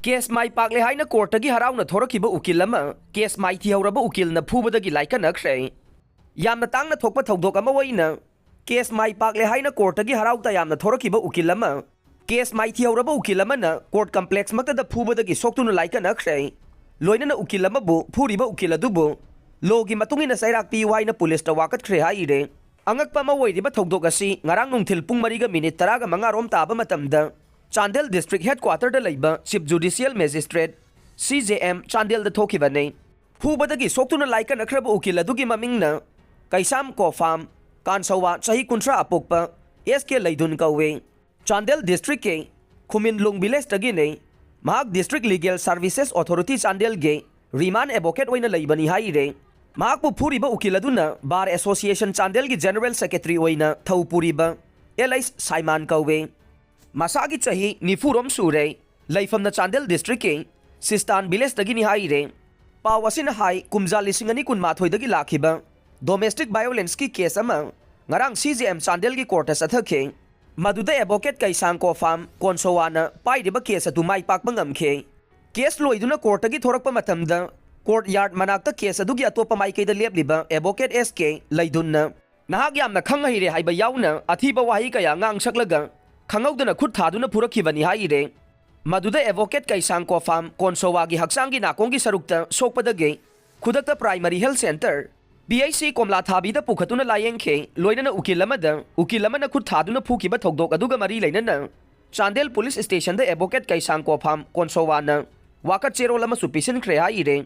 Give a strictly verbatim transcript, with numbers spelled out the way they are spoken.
Case ꯃꯥꯏ ꯄꯥꯛꯂꯦ ꯍꯥꯏꯅ ꯀꯣꯔꯠꯇꯒꯤ ꯍꯔꯥꯎꯅ ꯊꯣꯔꯛꯈꯤꯕ ꯎꯀꯤꯜ ꯑꯃ ꯀꯦꯁ ꯃꯥꯏꯊꯤꯍꯧꯔꯕ ꯎꯀꯤꯜꯅ ꯐꯨꯕꯗꯒꯤ ꯂꯥꯏꯀꯠꯅꯈ꯭ꯔꯦ꯫ ꯌꯥꯝꯅ ꯇꯥꯡꯅ ꯊꯣꯛꯄ ꯊꯧꯗꯣꯛ ꯑꯃ ꯑꯣꯏꯅ ꯀꯦꯁ ꯃꯥꯏ ꯄꯥꯛꯂꯦ ꯍꯥꯏꯅ ꯀꯣꯔꯠꯇꯒꯤ ꯍꯔꯥꯎ ꯇꯌꯥꯝꯅ ꯊꯣꯔꯛꯈꯤꯕ ꯎꯀꯤꯜ ꯑꯃ ꯀꯦꯁ ꯃꯥꯏꯊꯤꯍꯧꯔꯕ ꯎꯀꯤꯜ ꯑꯃꯅ ꯀꯣꯔꯠ ꯀꯝꯄ꯭ꯂꯦꯛꯁꯃꯛꯇꯗ ꯐꯨꯕꯗꯒꯤ ꯁꯣꯛꯇꯨꯅ ꯂꯥꯏꯀꯠꯅꯈ꯭ꯔꯦ꯫ ꯂꯣꯏꯅꯅ ꯎꯀꯤꯜ ꯑꯃꯕꯨ ꯐꯨꯔꯤꯕ ꯎꯀꯤꯜ ꯑꯗꯨꯕꯨ ꯂꯣꯒꯤ ꯃꯇꯨꯡ ꯏꯟꯅ ꯆꯩꯔꯥꯛ ꯄꯤꯌꯨ ꯍꯥꯏꯅ ꯄꯨꯂꯤꯁꯇ ꯋꯥꯀꯠꯈ꯭ꯔꯦ ꯍꯥꯏꯔꯦ꯫ ꯑꯉꯛꯄ ꯑꯃ ꯑꯣꯏꯔꯤꯕ ꯊꯧꯗꯣꯛ ꯑꯁꯤ ꯉꯔꯥꯡ ꯅꯨꯡꯊꯤꯜ ꯄꯨꯡ ꯃꯔꯤꯒ ꯃꯤꯅꯤꯠ ꯇꯔꯥꯒ ꯃꯉꯥ ꯔꯣꯝ ꯇꯥꯕ ꯃꯇꯝꯗ ꯆꯥꯟꯗꯦꯜ ꯗꯤꯁꯇ꯭ꯔꯤꯛ ꯍꯦꯗꯀ꯭ꯋꯥꯇꯔꯗ ꯂꯩꯕ ꯆꯤꯐ ꯖꯨꯗꯤꯁꯤꯌꯦꯜ ꯃꯦꯖꯤꯁꯇ꯭ꯔꯦꯠ, ꯁꯤ ꯖꯦ ꯑꯦꯝ, ꯆꯥꯟꯗꯦꯜꯗ ꯊꯣꯛꯈꯤꯕꯅꯤ꯫ ꯐꯨꯕꯗꯒꯤ ꯁꯣꯛꯇꯨꯅ ꯂꯥꯏꯀꯠꯅꯈ꯭ꯔꯕ ꯎꯀꯤꯜ ꯑꯗꯨꯒꯤ ꯃꯃꯤꯡꯅ ꯀꯩꯁꯥꯝ ꯀꯣꯐꯥꯝ ꯀꯥꯟꯁꯧꯋꯥ, ꯆꯍꯤ ꯀꯨꯟꯊ꯭ꯔꯥ, ꯑꯄꯣꯛꯄ ꯑꯦꯁ ꯀꯦ ꯂꯩꯗꯨꯟ ꯀꯧꯏ꯫ ꯆꯥꯟꯗꯦꯜ ꯗꯤꯁꯇ꯭ꯔꯤꯛꯀꯤ ꯈꯨꯃꯤꯟꯂꯨꯡ ꯚꯤꯂꯦꯖꯇꯒꯤꯅꯤ꯫ ꯃꯍꯥꯛ ꯗꯤꯁꯇ꯭ꯔꯤꯛ ꯂꯤꯒꯦꯜ ꯁꯥꯔꯚꯤꯁꯦꯁ ꯑꯣꯊꯣꯔꯤꯇꯤ ꯆꯥꯟꯗꯦꯜꯒꯤ ꯔꯤꯃꯥꯟ ꯑꯦꯗꯚꯣꯀꯦꯠ ꯑꯣꯏꯅ ꯂꯩꯕꯅꯤ ꯍꯥꯏꯔꯦ꯫ ꯃꯍꯥꯛꯄꯨ ꯐꯨꯔꯤꯕ ꯎꯀꯤꯜ ꯑꯗꯨꯅ ꯕꯥꯔ ꯑꯦꯁꯣꯁꯤꯌꯦꯁꯟ ꯆꯥꯟꯗꯦꯜꯒꯤ ꯖꯦꯅꯔꯦꯜ ꯁꯦꯀ꯭ꯔꯦꯇꯔꯤ ꯑꯣꯏꯅ ꯊꯧ ꯄꯨꯔꯤꯕ ꯑꯦꯜ ꯑꯩꯆ ꯁꯥꯏꯃꯥꯟ ꯀꯧꯏ꯫ ꯃꯁꯥꯒꯤ ꯆꯍꯤ ꯅꯤꯐꯨ ꯔꯣꯝ ꯁꯨꯔꯦ꯫ ꯂꯩꯐꯝꯅ ꯆꯥꯟꯗꯦꯜ ꯗꯤꯁꯇ꯭ꯔꯤꯛꯀꯤ ꯁꯤꯁꯇꯥꯟ ꯚꯤꯂꯦꯖꯇꯒꯤꯅꯤ ꯍꯥꯏꯔꯦ꯫ ꯄꯥꯎ ꯑꯁꯤꯅ ꯍꯥꯏ, ꯀꯨꯝꯖꯥ ꯂꯤꯁꯤꯡ ꯑꯅꯤ ꯀꯨꯟꯃꯥꯊꯣꯏꯗꯒꯤ ꯂꯥꯛꯈꯤꯕ ꯗꯣꯃꯦꯁꯇꯤꯛ ꯚꯥꯏꯑꯣꯂꯦꯟꯁꯀꯤ ꯀꯦꯁ ꯑꯃ ꯉꯔꯥꯡ ꯁꯤ ꯖꯦ ꯑꯦꯝ ꯆꯥꯟꯗꯦꯜꯒꯤ ꯀꯣꯔꯠꯇ ꯆꯠꯊꯈꯤ꯫ ꯃꯗꯨꯗ ꯑꯦꯗꯚꯣꯀꯦꯠ ꯀꯩꯁꯥꯡ ꯀꯣꯐꯥꯝ ꯀꯣꯟꯁꯣꯋꯥꯅ ꯄꯥꯏꯔꯤꯕ ꯀꯦꯁ ꯑꯗꯨ ꯃꯥꯏ ꯄꯥꯛꯄ ꯉꯝꯈꯤ꯫ ꯀꯦꯁ ꯂꯣꯏꯗꯨꯅ ꯀꯣꯔꯠꯇꯒꯤ ꯊꯣꯔꯛꯄ ꯃꯇꯝꯗ ꯀꯣꯔꯠ ꯌꯥꯔꯗ ꯃꯅꯥꯛꯇ ꯀꯦꯁ ꯑꯗꯨꯒꯤ ꯑꯇꯣꯞꯄ ꯃꯥꯏꯀꯩꯗ ꯂꯦꯞꯂꯤꯕ ꯑꯦꯗꯚꯣꯀꯦꯠ ꯑꯦꯁ ꯀꯦ ꯂꯩꯗꯨꯟꯅ ꯅꯍꯥꯛ ꯌꯥꯝꯅ ꯈꯪ ꯍꯩꯔꯦ ꯍꯥꯏꯕ ꯌꯥꯎꯅ ꯑꯊꯤꯕ ꯋꯥꯍꯩ ꯀꯌꯥ ꯉꯥꯡꯁꯛꯂꯒ ꯈꯪꯍꯧꯗꯅ ꯈꯨꯠ ꯊꯥꯗꯨꯅ ꯐꯨꯔꯛꯈꯤꯕꯅꯤ ꯍꯥꯏꯔꯦ꯫ ꯃꯗꯨꯗ ꯑꯦꯗꯚꯣꯀꯦꯠ ꯀꯩꯁꯥꯡ ꯀꯣꯐꯥꯝ ꯀꯣꯟꯁꯣꯋꯥꯒꯤ ꯍꯛꯆꯥꯡꯒꯤ ꯅꯥꯀꯣꯡꯒꯤ ꯁꯔꯨꯛꯇ ꯁꯣꯛꯄꯗꯒꯤ ꯈꯨꯗꯛꯇ primary health centre, P H C, ꯀꯣꯝꯂꯥ ꯊꯥꯕꯤꯗ ꯄꯨꯈꯠꯇꯨꯅ ꯂꯥꯌꯦꯡꯈꯤ꯫ ꯂꯣꯏꯅꯅ ꯎꯀꯤꯜ ꯑꯃꯗ ꯎꯀꯤꯜ ꯑꯃꯅ ꯈꯨꯠ ꯊꯥꯗꯨꯅ ꯐꯨꯈꯤꯕ ꯊꯧꯗꯣꯛ ꯑꯗꯨꯒ ꯃꯔꯤ ꯂꯩꯅꯅ ꯆꯥꯟꯗꯦꯜ ꯄꯨꯂꯤꯁ ꯁ꯭ꯇꯦꯁꯟꯗ ꯑꯦꯗꯚꯣꯀꯦꯠ ꯀꯩꯁꯥꯡ ꯀꯣꯐꯥꯝ ꯀꯣꯟꯁꯣꯋꯥꯅ ꯋꯥꯀꯠ ꯆꯦꯔꯣꯜ ꯑꯃꯁꯨ ꯄꯤꯁꯤꯟꯈ꯭ꯔꯦ ꯍꯥꯏꯔꯦ꯫